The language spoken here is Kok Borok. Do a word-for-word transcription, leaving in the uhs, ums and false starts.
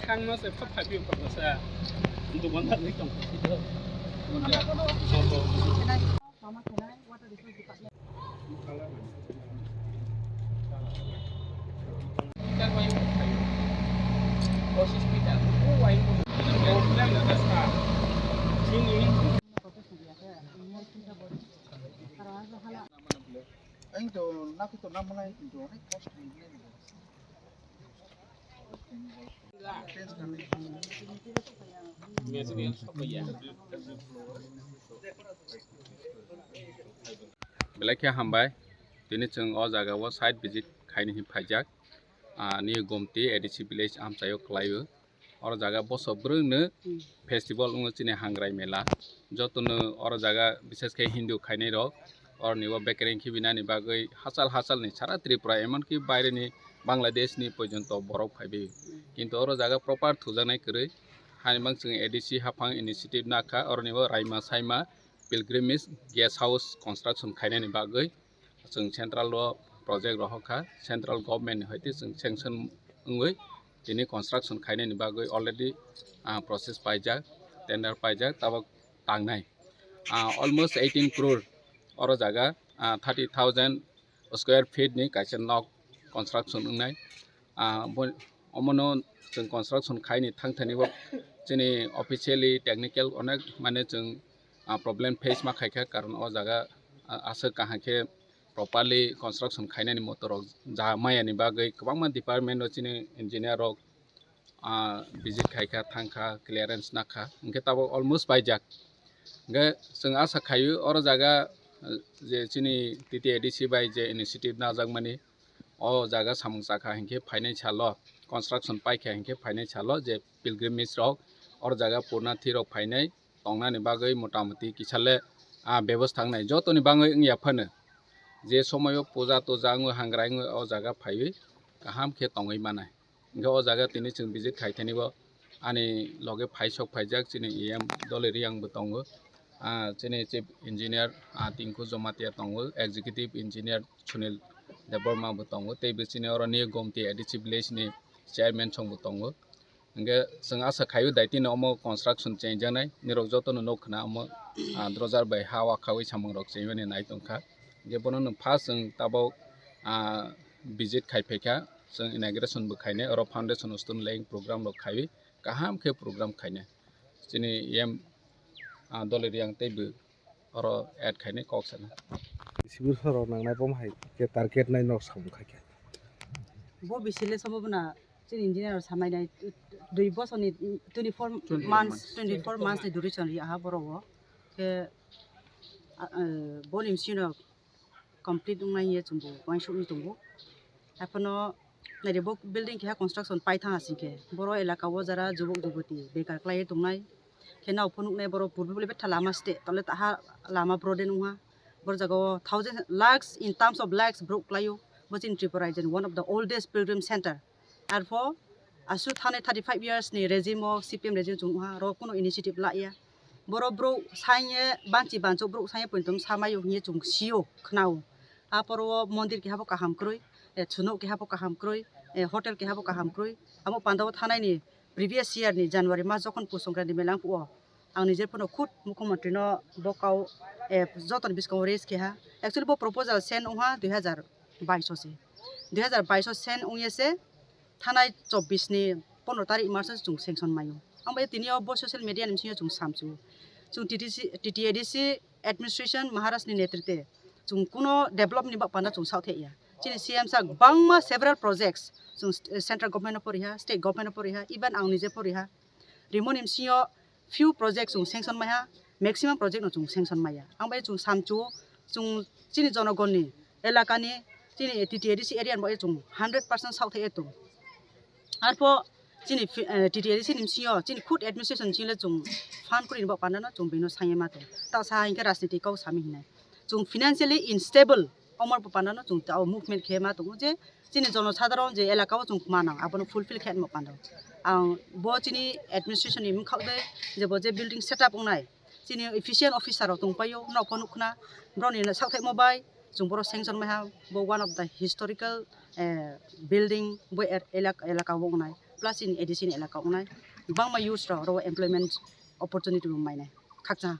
Khangno se phap phai phai phai sa. Dukan da ni tong. Ang to, naku to namalai to, onek cost ni. Belai khe hambai, tini chwng o jaga o site visit khaini hin phaijak. Ah, ni Gomti A D C village amchaio kwlaio. Oro jaga boso bwrwngno festival wngo chini Hangrai Mela. Jotono oro jaga, bishes khe Hindu khainai rok, oroni o bekereng khibinani bagwi hachal hachalni sara Tripura, emonki baireni Bangladesh ni porjonto borok phaibai. Kintu oro jaga proper thujaknai kwrwi, hani mang chwng A D C haphang initiative nakha, oroni o raima saima pilgrimage guest house construction khainani bagwi. Chwng central o project rohor kha, central government ni hoite chwng sanction wngwi tini construction khainani bagwi already, ah, process paijak, tender paijak, tabok tangnai. Ah, almost eighteen crore oro jaga, ah, thirty thousand square feet ni kaisa nok construction wngnai. Ah, bo, omono chwng construction khaini thangthani bo chini officially technical onek mane chwng, ah, problem face ma khaikha, karon o jaga, ah, aswk kaham khe properly construction khainani motorok ja mayani bagwi kwbangma department o chini engineer rok, ah, visit khaikha, thangkha, clearance nakha, hwnkhe tabok almost paijak. Hwnkhe chwng asa khaio oro jaga, ah, je chini T T A D C bai je initiative najakmani, o jaga samung chakha hinkhe phainai salo, construction paikha hinkhe phainai salo je pilgrimage rok oro jaga purnathi rok phainai tongnani bagwi motamoti kisa le, ah, bebostha wngnai. Jotoni bagwi wngya phano je somoio puja tuja wngwi hangrai wngwi o jaga phaiwi kaham khe tongwi manai. Hwnkhe o jaga tini chwng visit khaithani bo ani loge phai sok phaijak chini E M Doloi Riang bo tongo, ah, chini chief engineer, ah, Tinku Jomatia tongo, executive engineer Sunil Debbarma bo tongo, tei bo chini oro ni Gomti A D C village ni chairman song bo tongo. Hwnkhe chwng asa khaio daitino omo construction chengjaknai, nirok jotono nuk khna omo, ah, drojar bai ha o khaui samung rok chengmani nai tongkha. Hwnkhe bono no first chwng tabok, ah, visit khai phaikha, chwng inauguration bo khainai, oro foundation stone laying program rok khaiwi kaham khe program khainai. Chini E M, ah, Doloi Riang tei bo oro add khainai kok sana. Sibir sorok nangnai bom hai khe target nai nok samung khai khe. Bo bisile sobo bwna chini engineer rok samai nai dui bosor ni twenty four months, twenty four months ni duration ri aha borok o. Khe, ah, eh, boni bisingo complete wngnai hiye chwngbo uansukni tongo. Haiphano naidi bo building keha construction paithang asingkhe boro elaka o jara jubuk jubati bekar kwlaiwi tongnai. Khe nao phunuknai borok purbi bole betha lama state tole taha lama broaden wngha. Boro jaga o thousand, lakhs, in terms of lakhs borok kwlaio. Bo chini Tripura raijoni one of the oldest pilgrim center. Arpho aswk thanai thirty five years ni regime o, C P M regime chwng wngha, oro kunu initiative la ya. Boro borok sanye banchi banchok borok sanye pointom samaio hinye chwng sio, khnao. Aporo o mondir keha bo kaham kwrwi, eh, chunok keha bo kaham kwrwi, eh, hotel keha bo kaham kwrwi. Amo pandao thanai ni previous year ni January mas jokhon Pus Songkranti mela wngkha o, ang nije phano khud Mukhyamantri no bo kau, eh, jotoni bwskango raise keha. Actually bo proposal send wngha dui hazar baish o se. Dui hazar baish o send wngya se thanai chobbish ni pondro tarik mas o chwng sanction maio. Ang bai tini o bo social media ni bisingo chwng samsio. Chwng T T C, T T A D C administration Maharaj ni netritwe chwng kuno develop ni ba panda chwng saothek ya. Chini C M sa bangma several projects chwng st-, central government no poriha, state government no poriha, even ang nije poriha. Rimoni bisingo few project chwng sanction maiha, maximum project no chwng sanction maiya. Ang bai chwng samchu, chwng chini jonogonni, elakani, chini T T A D C area ni bai chwng hundred percent saothek ya tong. Arpho chini fi-, eh, T T A D C ni bisingo, chini khud administration chini le chwng fund kuri ni bo panda no chwng bino sanye ma tong. Ta sa hinkhe rajniti kau sami hinai. Chwng financially unstable Omo bo panda no chwng ta movement khe ma tongo je chini jono sadharon je elaka o chwng ma nang abono fulfill khe ma panda. Ang bo chini administration ni mkhak de je bo je building setup wngnai chini efficient officer rok tong paio nok phano khna borok ni sak thai mo bai chwng borok sanction mai ha bo one of the historical building bo elak elaka o wngnai plus chini A D C ni elaka o wngnai bangma youth rok oro employment opportunity bo mai nai khakchang.